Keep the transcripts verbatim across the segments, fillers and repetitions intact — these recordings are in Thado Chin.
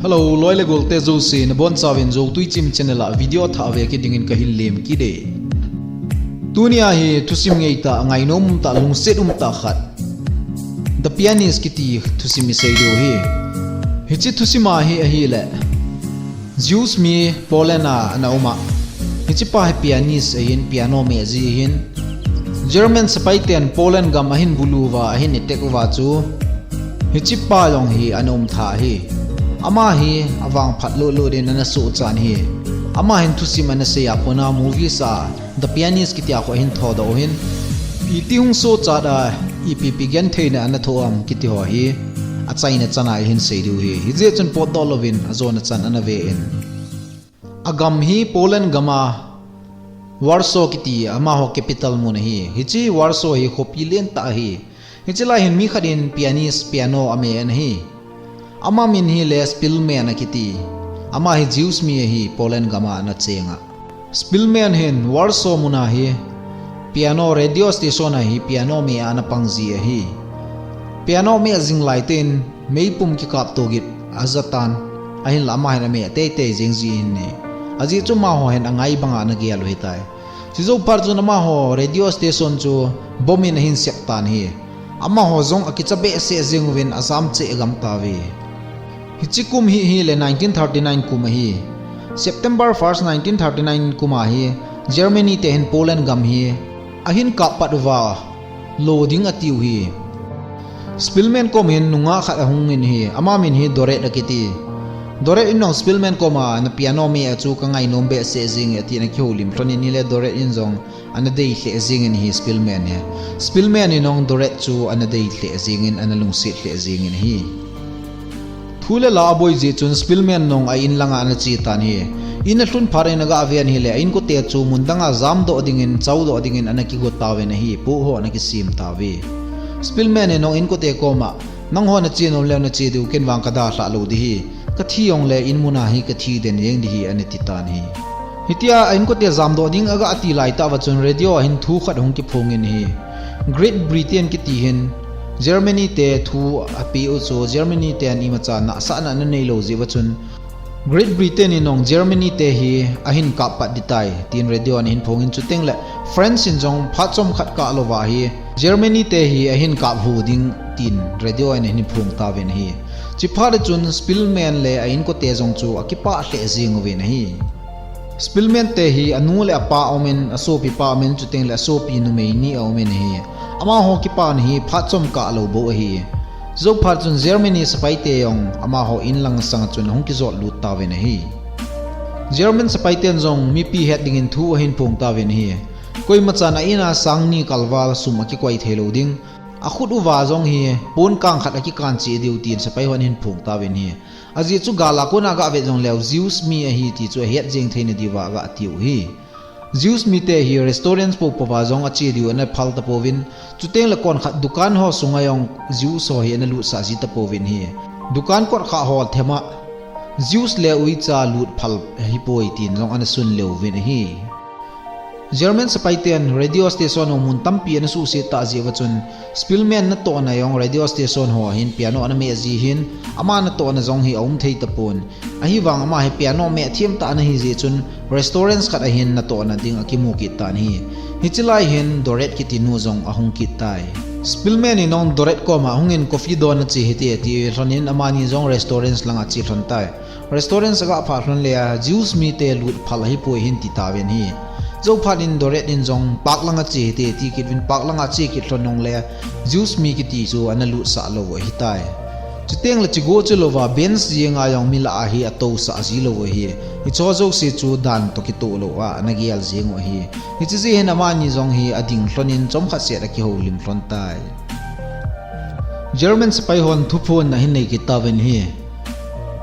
Hello, loi le golte jouse, nabonchauvin Jou Tui Chim channel a video thah ve kit dingin kahin lem kit e. Tunia hi thusim ngeitah, ngainom umtah, lungset umtah khat, The Pianist kiti thusim isei diu ahi. Hiche thusim a hi ahile, Jews mi Poland a ana um a, hichepa hi pianist ahin, piano meh ji ahin. German sepaiten Poland gam ahin bulu uva, ahin attack uva chu, hichepa jong hi ana um tha ahi. Ama hi avangphat lutlut in ana sohchan ahi. Ama hin thusim ana sei a kona movies a The Pianist kitia khu ahin thodoh u ahin, iti hung sohchat a, ipi ipi gentheina ana thoh am kiti ho hi achaina chan a ihin sei diu ahi. Hijeh chun potdoh louvin ajona chan ana ve in. Agam hi Poland gam a, Warsaw kiti amaho capital mun ahi. Hiche Warsaw hi khopi lentah ahi. Hiche lai hin mi khat in pianist, piano ameh in ahi. Ama min hile Szpilman akiti. Ama hi Jews mi ahi, Poland gam a ana cheng a. Szpilman hin Warsaw mun a hi piano radio station a hi piano meh a ana pang ji ahi. Piano meh jing laitah in meipum kikap toh git aja tan, ahinla ama hin ameh teitei jeng ji ahin, ajeh chu amaho hin angai banga ana gel u ahitai. Chujou phat chun amaho radio station chu bomb in ahin sep tan ahi. Amaho jong akicha behseh jeng uvin ajam cheh gam tauve. Hiche kum hi hile nineteen thirty-nine kum ahi. September first, nineteen thirty-nine kum a hi Germany te hin Poland gam hi ahin kap pat uva, lo ding atiu ahi. Szpilman kom hin nungah khat ahung in ahi, ama min hi Doret akiti. Doret in jong Szpilman koma na piano meh a chu kangainom behseh jeng e atin akihoulim lhon in ahile Doret in jong ana dei lheh jeng in ahi Szpilman hi. Szpilman in jong Doret chu ana dei lheh jeng in ana lungset lheh jeng in ahi. Thu le la aboi jeh chun Szpilman in jong a-in langa ana che tan ahi. In alhun phat in aga ven ahile a-inkote chu mun danga jamdoh dingin, chaodoh dingin ana kigo tauvin ahi, poh ho ana kisem tauve. Szpilman in jong inkote koma, nangho nache nom leu nache diu, ken vang kadalhah lou ding ahi. Kathi jongle in mun a hi kathi den jeng ding ahi, ana ti tan ahi. Hitia a-inkote jamdoh ding aga ti laitah uva chun radio a hin thu khat ahung kiphong in ahi. Great Britain kiti hin Germany te thu apeh u chu, Germany ten imacha nahsahna ana neilou jeh uva chun, Great Britain in jong Germany te hi ahin kap pat ding tai, tin radio a ana hin phong in, chuteng le France in jong phat chomkhat kah louva hi Germany te hi ahin kap hu ding, tin radio a ana hin phong tauvin ahi. Chuphat chun Szpilman le a-inkote jong chu akipah lheh jeng uvin ahi. Szpilman te hi anu le apa aumin, asopipa aumin, chuteng le asopi numei ni aumin ahi. Amaho kipana hi phat chomkah lou bou ahi. Chujou phat chun Germany sepaite jong amaho in lang sanga chun ahung kijot lut tauvin ahi. German sepaiten jong mipi het dingin thu ahin phong tauvin ahi. Koimachan a-in a sang ni kalval sum akikoi theilou ding, akhut uva jong hi pon kang khat akikan cheh diu tin sepai hon ahin phong tauvin ahi. Ajeh chu gal a kona aga vet jongleu Jews mi ahi ti chu ahet jeng theina diuva aga tiu ahi. Jews mite hi restaurant poupouva jong ache diu ana phal tapouvin, chuteng le konkhat dukan ho sunga jong Jews ho hi ana lutsah ji tapouvin ahi. Dukan kot khat ho thema Jews le uicha lut phal ahipoi tin jong ana sun leuvin ahi. German sepaiten radio station ho mun tampi ana suhset tah jeh uva chun Szpilman natohna jong radio station ho a hin piano ana meh ji ahin, ama natohna jong hi aum thei tapon. Ahivang ama hi piano meh them tah ana hi jeh chun restaurant khat a hin natohna ding akimu kit tan ahi. Hiche lai hin Doret kiti nu jong ahung kit tai. Szpilman in jong Doret koma hungin coffee don ache hite ati lhon in amani jong restaurant langa ache lhon tai. Restaurant aga phah lhon le a Jews mite lut phal ahipoi ahin ti tauvin ahi. Chujou phat in Doret in jong park langa che hite ati kit uvin park langa ache kit lhon jongle Jews mi kiti chu ana lutsah lou u ahitai. Chuteng le chigo chu louva bench jenga jong mi lah a hi atousah ji lou u ahi. Hicheho jouse chu dan toh kitoh louva ana gel jeng u ahi. Hiche jeh hin amani jong hi ading lhon in chomkhat seh akihoulim lhon tai. German sepai hon thuphon ahin nei kit tauvin ahi.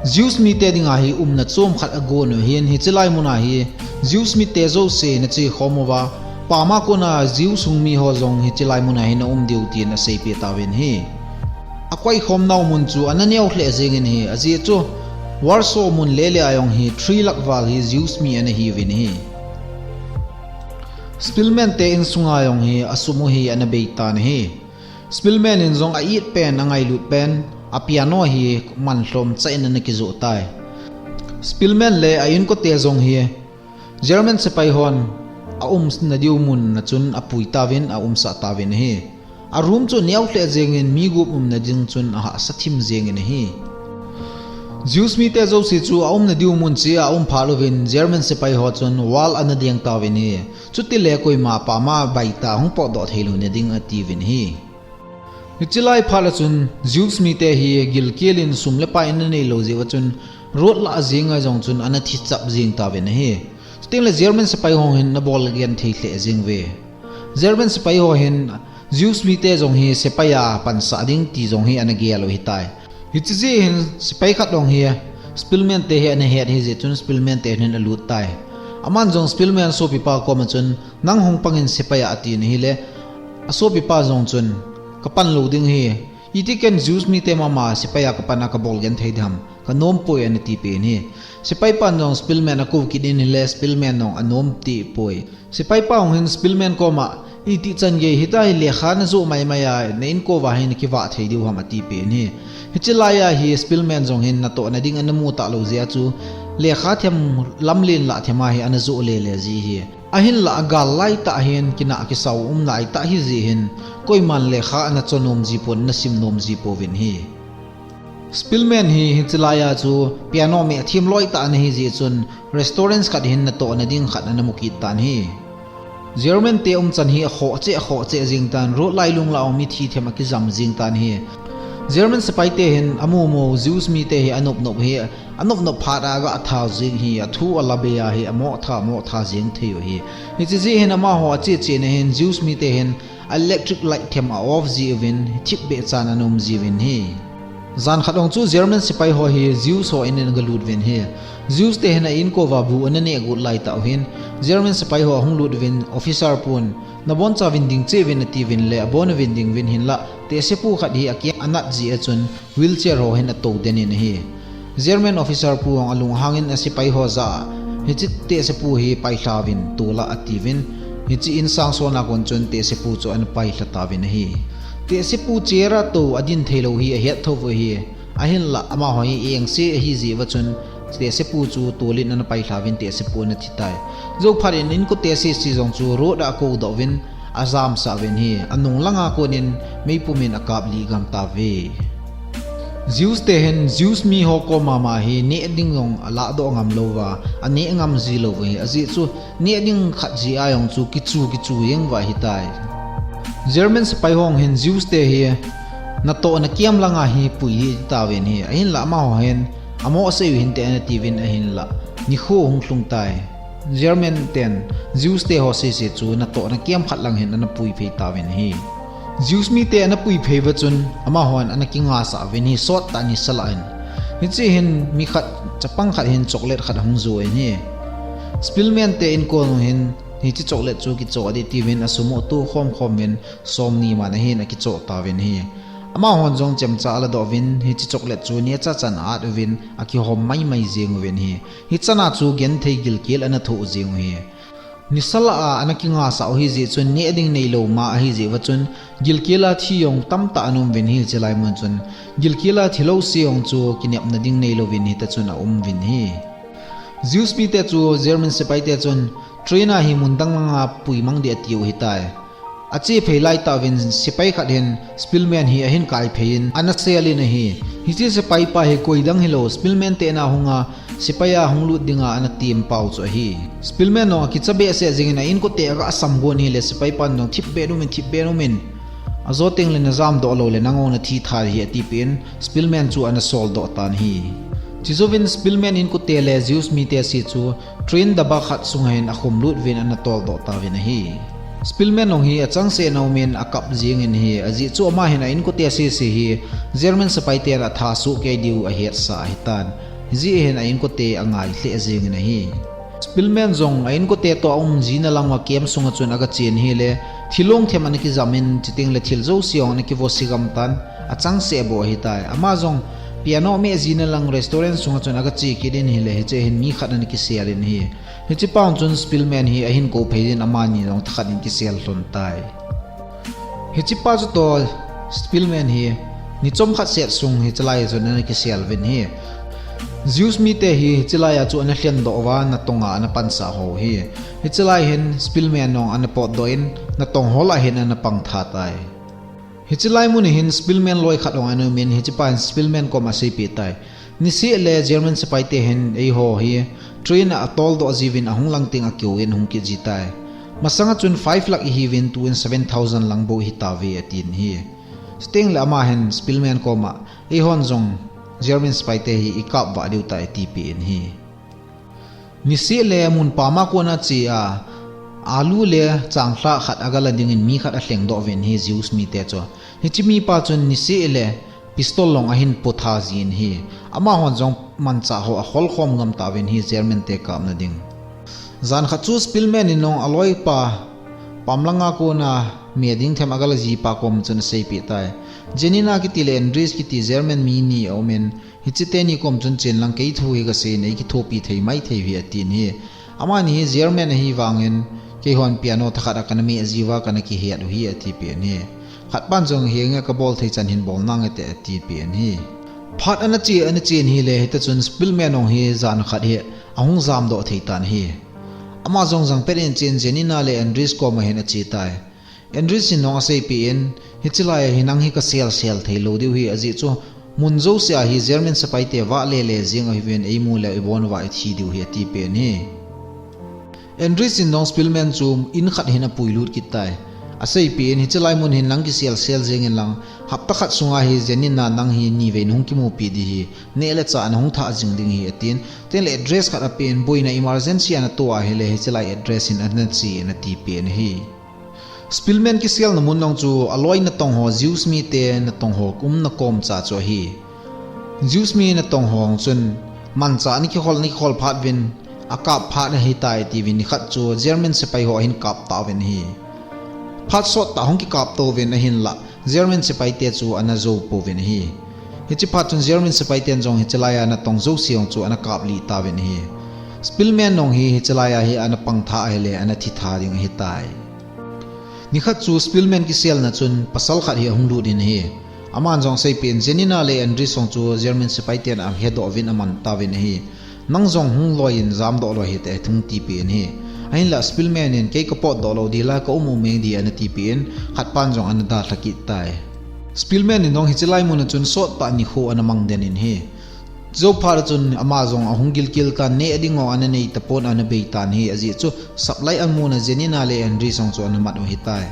Jews mite dinga hi umna chomkhat agon u ahin, hiche lai muna hi Jews mite jouse ana chekhom uva, pam a kona Jews hung mi ho jong hiche lai muna hi ana um diu tin aseipeh tauvin ahi. Akoikhom nau mun chu ana neo lheh jengin ahi, ajeh chu Warsaw mun lele a jong hi three lakh val hi Jews mi ana hiuvin ahi. Szpilman te insunga jong hi asum u hi ana bei tan ahi. Szpilman in jong a-it pen, angailut pen, a piano hi man lhom cha in ana kijoh tai. Spillman le a inkote jong hi German sepai hon a umna diu mun a chun apui tauvin, a umsah tauvin ahi. A room chu neo lheh jengin mi gup umna ding chun ahahsa thim jengin ahi. Jews mite jouse chu a umna diu mun cheh a aum phat uvin German sepai ho chun wall ana deng tauvin ahi. Chutile koima pama baitah hung potdoh thei louna ding atiuvin ahi. Hiche lai phat a chun Jews mite hi gilkel in sum le pai ana neilou jeh uva chun road lah a jeng a jong chun ana thichap jeng tauvin ahi. Chutengle German sepai ho hin ana bol genthei lheh jeng uve. German sepai ho hin Jews mite jong hi sepai a pansah ding ti jong hi ana gel u ahitai. Hiche jeh hin sepai khat jong hi Spillman te hi ana het ahi jeh chun Spillman te hin alut tai. Aman jong Spillman sopipa koma chun, "Nang hung pangin sepai a," atin ahile, asopipa jong chun, "Kapan lou ding ahi. Iti ken Jews mite mama sepai a kapan a kabol genthei ding ham? Kanom poi," ana tipeh in ahi. Sepai pan jong Spillman akou kit in ahile, Spillman jong anom tei poi. Sepai pa hung hin Spillman koma, "Iti chan gei hitia hi lekha najoh maimai a, na inko uva hi nakivah thei diu ham?" atipeh in ahi. Hiche lai a hi Spillman jong hin natohna ding ana mu talou jeh a chu, lekha them lamlen lah them a hi ana joh lele ji ahi. Ahinlah agal laitah hin kinah kisau um laitah ahi jeh hin, koiman lekha ana cho nom ji pon, ana sim nom ji pouvin ahi. Spillman hi hiche lai a chu piano meh them loi tah ana hi jeh chun restaurant khat hin natohna ding khat ana mu kit tan ahi. German te umchan hi akhoh cheh, akhoh cheh jeng tan, road lailung lah a mi thi them akijam jeng tan ahi. German sepai te hin amu mu Jews mite hi anop nop hi, anop nop phat a aga tha jeng ahi, athu ala be a hi, amo tha, amo tha jeng thei u ahi. Hiche jeh hin amaho ache chena hin Jews mite hin electric light them a off ji uvin, thipbeh chan ana um ji uvin ahi. Jan khat jong chu German sepai ho hi Jews ho in in aga lut uvin ahi. Jews te hin a inko uva bu ana neh got laitah u hin, German sepai ho ahung lut uvin, officer pun, "Nabonchauvin ding cheh uvin," atiuvin le, abon uvin ding uvin hinlah, tehsepu khat hi akeng anat jeh a chun, wheelchair ho hin atou den in ahi. German officer pu jong alunghang in asepai ho jah a, "Hiche tehsepu hi pailha uvin, tol a," atiuvin. Hiche insang sona kon chun tehsepu chu ana pailha tauvin ahi. Tehsepu chair a tou adin thei lou hi ahet thou u ahi. Ahinlah amaho hi engse ahi jeh uva chun tehsepu chu tol in ana pailha uvin tehsepu ana thi tai. Jou phat in inkote sese jong chu road a akou doh uvin, ajamsah uvin ahi, anung langa kon in meipum in akap lih gam tauve. Jews te hin Jews mi ho koma ma hi neh ding jong alah doh ngam lou uva, aneh ngam ji lou u ahi, ajeh chu neh ding khat jeh a jong chu kichu kichu jeng uva ahitai. German sepai ho hin Jews te hi natohna camp langa hi pui hih tauvin ahi, ahinlah amaho hin amo sei u hinte ana tiuvin ahinlah nikho hung lhung tai. German ten Jews te ho sese chu natohna camp khat lang hin ana pui phei tauvin ahi. Jews mite ana pui phei uva chun amahon ana kingasah uvin ahi, sot tah nisa lah in. Hiche hin mi khat, chapang khat hin chocolate khat ahung jou in ahi. Spillman te inko nung hin hiche chocolate chu kichoh ding tiuvin asum u atoh khom khom uvin, somni man ahin akichoh tauvin ahi. Amahon jong chemcha ala doh uvin, hiche chocolate chu neocha chan a-at uvin, akihom maimai jeng uvin ahi. Hichan a chu genthei gilkel ana thoh jeng u ahi. Nisa lah a ana kingasah u ahi jeh chun neh ding neilou ma ahi jeh uva chun gilkel a thi jong tamtah ana um uvin ahi, hiche lai mun chun gilkel a thi lou se jong chu kinepna ding neilou vin hita chun aum uvin ahi. Jews mite chu German sepai te chun train a hi mun dang langa pui mang ding atiu ahitai. Ache phei laitah uvin sepai khat hin Spillman hi ahin kai phei in ana sel in ahi. Hiche sepai pa hi koi dang hilou, Spillman te in ahung a, sepai a hung lut dinga ana tem pau chu ahi. Spillman jong akicha behseh jeng in a inkote aga sam gon ahile sepai pan jong thipbeh in um in, thipbeh in um in, ajo tengle najam doh lou le nang jong nathi tha ding ahi atipeh in Spillman chu ana sol doh tan ahi. Chujouvin Spillman inkote le Jews mite sese chu train daba khat sunga hin akhum lut uvin ana tol doh tauvin ahi. Spillman jong hi achangseh in aum in akap jeng in ahi, ajeh chu ama hin a inkote sese hi German sepai ten atha soh kei diu ahetsah ahitan. Hijeh hin a inkote angai lheh jeng in ahi. Spillman jong a inkote toh aum jina lang uva camp sunga chun aga chen ahile, thil long them ana kijam in, chutengle thil jouse jong ana kivo se gam tan, achangseh bou ahitai. Ama jong piano meh jina lang restaurant sunga chun aga che kit in ahile, hiche hin mi khat ana kisel in ahi. Hiche pa chun Spillman hi ahin kou phei in amani jong thakhat in kisel lhon tai. Hiche pa chutoh Spillman hi Ni chomkhat setsung hichelai a chun ana kisel uvin ahi. Jews mite hi hichelai a chu ana lhendoh uva, natong a ana pansah ho hi. Hichelai hin Spillman jong ana potdoh in, natong ho lah hin ana pangtha tai. Hichelai mun a hin Spillman loi khat jong ana um in, hichepa hin Spillman kom a aseipeh tai. Niseh le German sepaite hin eiho hi train a atoldoh jiuvin ahung lang teng a kiu in hung kit ji tai. Masang a chun five lakh ihiuvin, tun seven thousand lang bou ihitauve atin ahi. Chuteng le ama hin Spillman kom a, eihon jong German sepaite hi ikap vah diu tai atipeh in ahi. Niseh le mun pam a kon a ache a, alu le changlhah khat agala ding in mi khat alhengdoh uvin ahi, Jews mite chu. Hiche mipa chun niseh le pistol jong ahin potha jin ahi. Amahon jong manchah ho akholkhom ngam tauvin ahi, German te kapna ding. Jan khat chu Spillman in jong aloipa pamlang a kon a me ding them agala jipa kom chun aseipeh tai. Janina kiti le Andres kiti German mi ni aum in, hiche teni kom chun chen lang kei thu hi kasei in, eikithopi thei maithei u ahi atin ahi. Amani hi German ahi vangin, keihon piano thakhat a kana meh jiuva kana kihet u ahi atipeh in ahi. Khatpan jong, henge, kabol thei chan hin bol nange te atipeh in ahi. Phat ana che, ana che in ahile, hita chun Spillman jong hi jan khat hi ahung jamdoh thei tan ahi. Ama jong jangpet in achen Janina le Andres kom a hin ache tai. Andres in jong aseipeh in, hichelai a hi nang hi kaselsel theilou diu ahi, ajeh chu mun jouse a hi German sepaite vahlele jeng ahiuvin, eimu le ibon uva ithi diu ahi atipeh in ahi. Andres in jong Spillman chu in khat hin apuilut kit tai. Aseipeh in, hichelai mun hin nang kiselsel jeng inlang, hapta khat sunga hi Janina nang hi nivei in hung kimupi ding ahi, neh le chah nahung thah jing ding ahi atin, chuteng le address khat apeh in, boina emergency a natoh ahile hichelai address hin ana che in atipeh in ahi. Spillman kiselna mun jong chu aloi natong ho, Jews mite natong ho umna komcha chu ahi. Jews mi natong ho chun manchah ana kikhol, ana kikhol phat uvin, akap phat ahitai tiuvin, nikhat chu German sepai ho ahin kap tauvin ahi. Phat sottah hung kikap touvin ahinlah, German sepaite chu ana jou pouvin ahi. Hiche phat chun German sepaiten jong hichelai a natong jouse jong chu ana kaplih tauvin ahi. Spillman jong hi hichelai a hi ana pangtha ahile ana thitha ding ahitai. Nikhat chu Spillman kiselna chun pasal khat hi ahung lut in ahi. Aman jong aseipeh in, Janina le Andres jong chu German sepaiten ahedoh uvin aman tauvin ahi. Nang jong hung loi in jamdoh loi hite, ahung tipeh in ahi. Ahinlah Spillman in, kei kapotdoh lou ding la, ka um um meng ding ana tipeh in, khatpan jong ana dalha kit tai. Spillman in jong hichelai mun a chun sottah nikho ana mang den in ahi. Jou phat a chun ama jong ahung gilkel tan, neh ding jong ana nei tapon, ana bei tan ahi, ajeh chu supply amun a Janina le Andres jong chu ana mat u ahitai.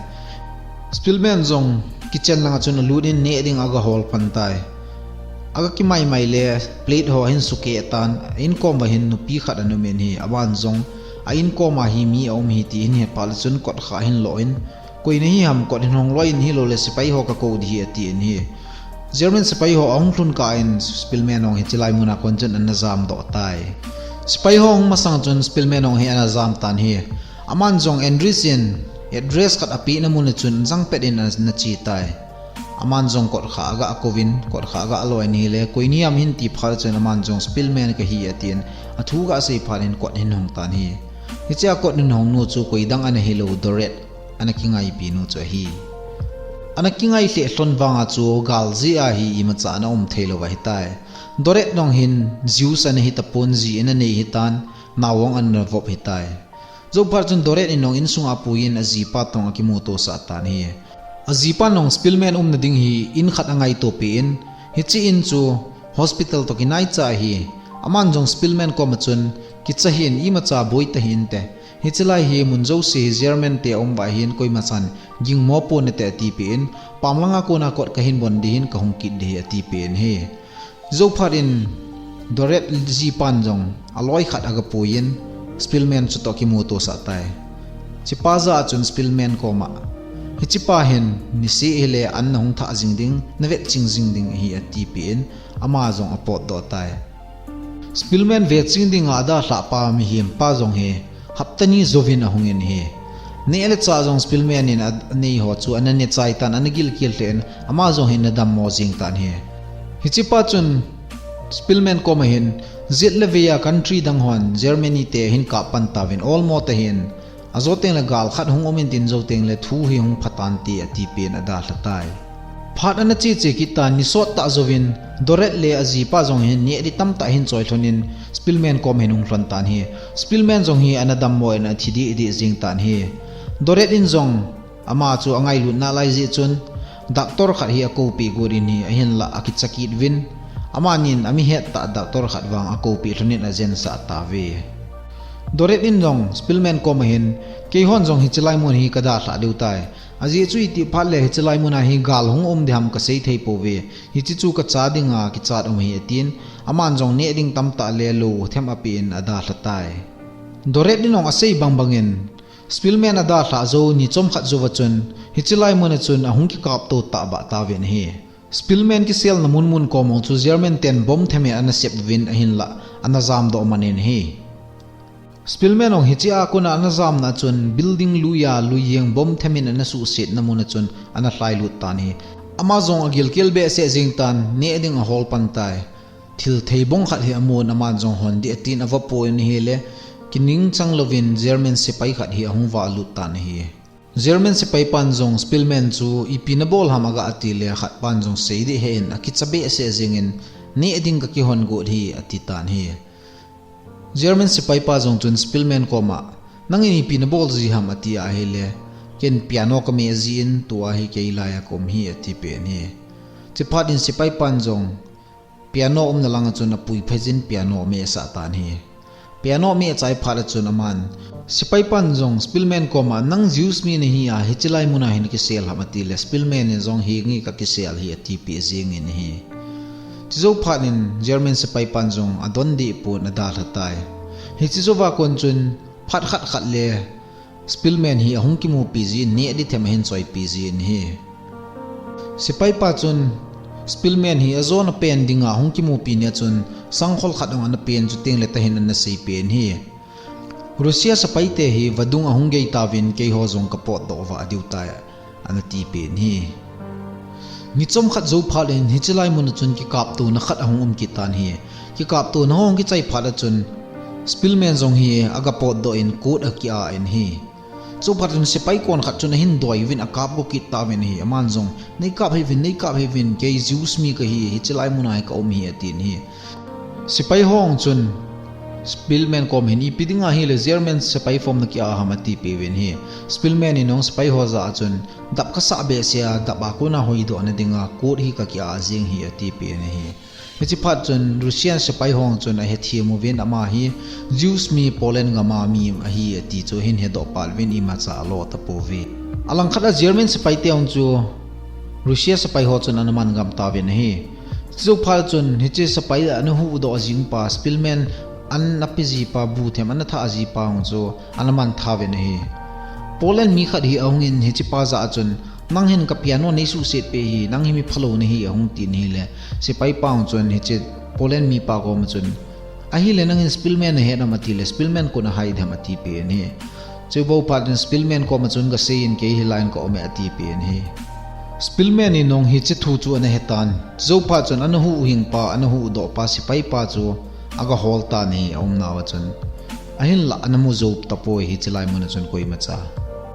Spillman jong kitchen lang a chun alut in neh ding agahol pan tai. Aga kimaimai le plate ho ahin sukeh tan, a inkom uva hin nupi khat ana um in ahi, aman jong a inkom a hi mi aum ahi ti ahin het phat le chun kotkha ahin loh in, koi nahi ham, kot hin hong loi in, hilou le sepai ho kakou ding ahi atin ahi. German sepai ho ahung lhun kah in Spillman jong hichelai mun a kon chun ana jamdoh tai. Sepai ho ahung masang chun Spillman jong hi ana jam tan ahi. Aman jong Andres in address khat apehna mun a chun jangpet in ana che tai. Aman jong kotkha aga kou in, kotkha aga loi in ahile, koi nahi ham ahin ti phat chun aman jong Spillman kahi atin, athu aga sei phat in kot ahin hong tan ahi. Hiche a kot ahin hong nu chu koi dang ana hilou, Dorothy ana kingaipi nu chu ahi. Ana kingai lheh lhon vang a chu gal jeh a hi imacha ana um theilou ahitai. Dorothy jong hin Jews ana hi tapon, ji ana nei ahitan, nao jong ana vop ahitai. Jou phat chun Dorothy in jong insung a apuiyin ajipa toh akimuto sah tan ahi. Ajipan jong Spillman umna ding hi in khat angaito peh in, hiche in chu hospital toh kinaicha ahi. Aman jong Spillman kom a chun, kicha hih in, imacha boi tahih inte. Hichelai hi mun jouse hi German te aum uva ahin, koima chan gingmo pon nate atipeh in, pamlang a kona kot kahin bon ding ahin, kahung kit ding ahi atipeh in ahi. Jou phat in Dorothy jipan jong aloi khat aga puiyin, Spillman chutoh kimuto sah tai. Hichepa jah a chun Spillman koma, hichepa hin niseh hile an nahung thah jing ding, navetching jing ding ahi atipeh in, ama jong apotdoh tai. Spillman vetching dinga adalhah pa mihem pa jong hi hapta ni jouvin ahung in ahi. Neh le chah jong Spillman in anei ho chu ana nechai tan, ana gilkel lheh in, ama jong hi ana dammo jing tan ahi. Hichepa chun Spillman koma hin, jet le vei a country dang hon Germany te ahin kap pan tauvin, olmo tahin, ajo teng le gal khat hung um in tin, jou teng le thu hi hung pha tante atipeh in adalha tai. Phat ana cheche kit tan, ni sot tah jouvin Doret le ajipa jong hin neh ding tamtah ahin choi lhon in Spillman kom ahin hung lhon tan ahi. Spillman jong hi ana dammo in athi dehdeh jing tan ahi. Doret in jong ama chu angailut nalai jeh chun doctor khat hi akoupeh got in ahi, ahinlah akicha kit uvin, amanin ami het tah doctor khat vang akoupeh lhon in ajensah tauve. Doret in jong Spillman kom ahin, keihon jong hiche lai mun hi kadalhah diu tai. Ajeh chu itih phat le hiche lai mun a hi gal hung um ding ham kasei thei pouve. Hiche chu kacha dinga kichat um ahi atin, aman jong neh ding tamtah le lou them apeh in adalha tai. Doret in jong asei bangbang in, Spillman adalhah jou ni chomkhat jouva chun, hiche lai mun a chun ahung kikapto tahbeh tauvin ahi. Spillman kiselna munmun kom jong chu German ten bomb them in ana sep uvin ahinlah, ana jamdoh man in ahi. Spillman jong hiche a kona ana jamna a chun building lui a lui jeng bomb them in ana suhsetna mun a chun ana lhailut tan ahi. Ama jong agilkel behseh jing tan, neh ding ahol pan tai. Thil thei bong khat hi amun, aman jong hon ding atin avapoi in ahile, kiningchang louvin German sepai khat hi ahung valut tan ahi. German sepai pan jong Spillman chu ipi nabol ham aga ati le, khat pan jong sei ding ahin akicha behseh jing in, neh ding kakihon got ahi ati tan ahi. German sepai pa jong chun Spillman koma, nangin ipi nabol ji ham ati ahile, ken piano kameh jin tua hi kei laiya kaum ahi ati pen ahi. Chuphat in sepai pan jong piano umna langa chun apui phei jin piano ameh sah tan ahi. Piano ameh chai phat a chun aman, sepai pan jong Spillman koma, nang Jews mi nahi a, hiche lai mun a hin kisel ham ati le, Spillman in jong, hi nge kakisel ahi ati peh jing in ahi. Chujou phat in German sepai pan jong adon deh pon adalha tai. Hiche jouva kon chun phat khat khat le Spillman hi ahung kimupi jin, neh ding them ahin choipi jin ahi. Sepai pa chun Spillman hi ajona pen dinga ahung kimupi nia chun sangkhol khat jong ana pen, chuteng le tahin ana sei pen ahi. Russia sepai te hi vadung ahung gei tauvin, keiho jong kapotdoh vah diu tai, ana ti pen ahi. Ni chomkhat jou phat in hiche lai mun a chun kikaptona khat ahung um kit tan ahi. Kikaptona hung kichai phat a chun Spillman jong hi aga potdoh in coat akia in ahi. Chuphat chun sepai kon khat chun ahin doi uvin akap go kit tauvin ahi. Aman jong, nei kap hih uvin, nei kap hih uvin, kei Jews mi kahi, hiche lai mun a hi kaum ahi atin ahi. Sepai ho chun Spillman kom hin, ipi dinga hile German sepai form nakia ham ati peuvin ahi. Spillman in jong sepai ho jah a chun, dap kasah behseh a, dap a kona hoidoh na dinga coat hi kakia jing ahi ati pen ahi. Hiche phat chun Russian sepai ho chun ahethem uvin, ama hi Jews mi, Poland gam a mi ahi ati chu ahin hedoh pal uvin, imacha alo tapouve. Alangkhat a German sepai te jong chu Russia sepai ho chun ana man gam tauvin ahi. Chujou phat chun hiche sepai ana huhdoh jing pa, Spillman an ape ji pa, bu them ana thah ji pa jong chu ana man thauvin ahi. Poland mi khat hi ahung in hiche pa jah a chun, nang hin ka piano nei suhset peh ahi, nang hi mi phalou nahi, ahung tin ahile, sepai pa jong chun hiche Poland mi pa kom a chun, ahile nangin Spillman nahet am ati le, Spillman koi ham ati pen ahi. Chubou phat in Spillman kom a chun, kasei in, kei hilai in kaum e ati pen ahi. Spillman in jong hiche thu chu ana hetan. Chujou phat chun ana huhhing pa, ana huhdoh pa, sepai pa chu aga hol tan ahi, aumnauva chun. Ahinlah ana mu jou tapoi hiche lai mun a chun koimacha.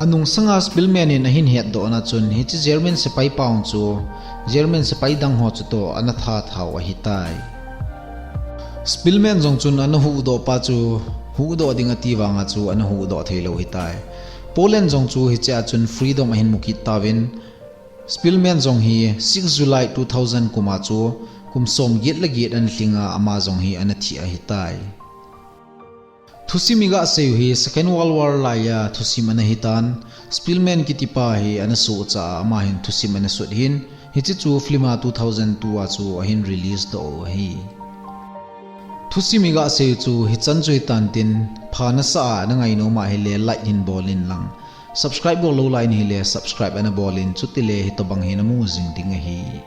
Anungsanga Spillman in ahin hetdoh na chun hiche German sepai pa jong chu German sepai dang ho chutoh ana thathau ahitai. Spillman jong chun ana huhdoh pa chu huhdoh ding ati vanga chu ana huhdoh theilou ahitai. Poland jong chu hiche a chun freedom ahin mu kit tauvin, Spillman jong hi six July two thousand kum a chu kum somget le get ana lhinga, ama jong hi ana thi ahitai. Thusim iga seiu hi Second World War laiya thusim ana hitan, Spillman kitipa hi ana sohcha a, ama hin thusim ana sut ahin, hiche chu film a two thousand two a chu ahin release doh u ahi. Thusim iga seiu chu hichan chu hitan tin, pha nasah a ana ngainom ahile like hin bol in lang, subscribe bol lou lai nahile subscribe ana bol in, chutile hitobang hi namu jing ding ahi.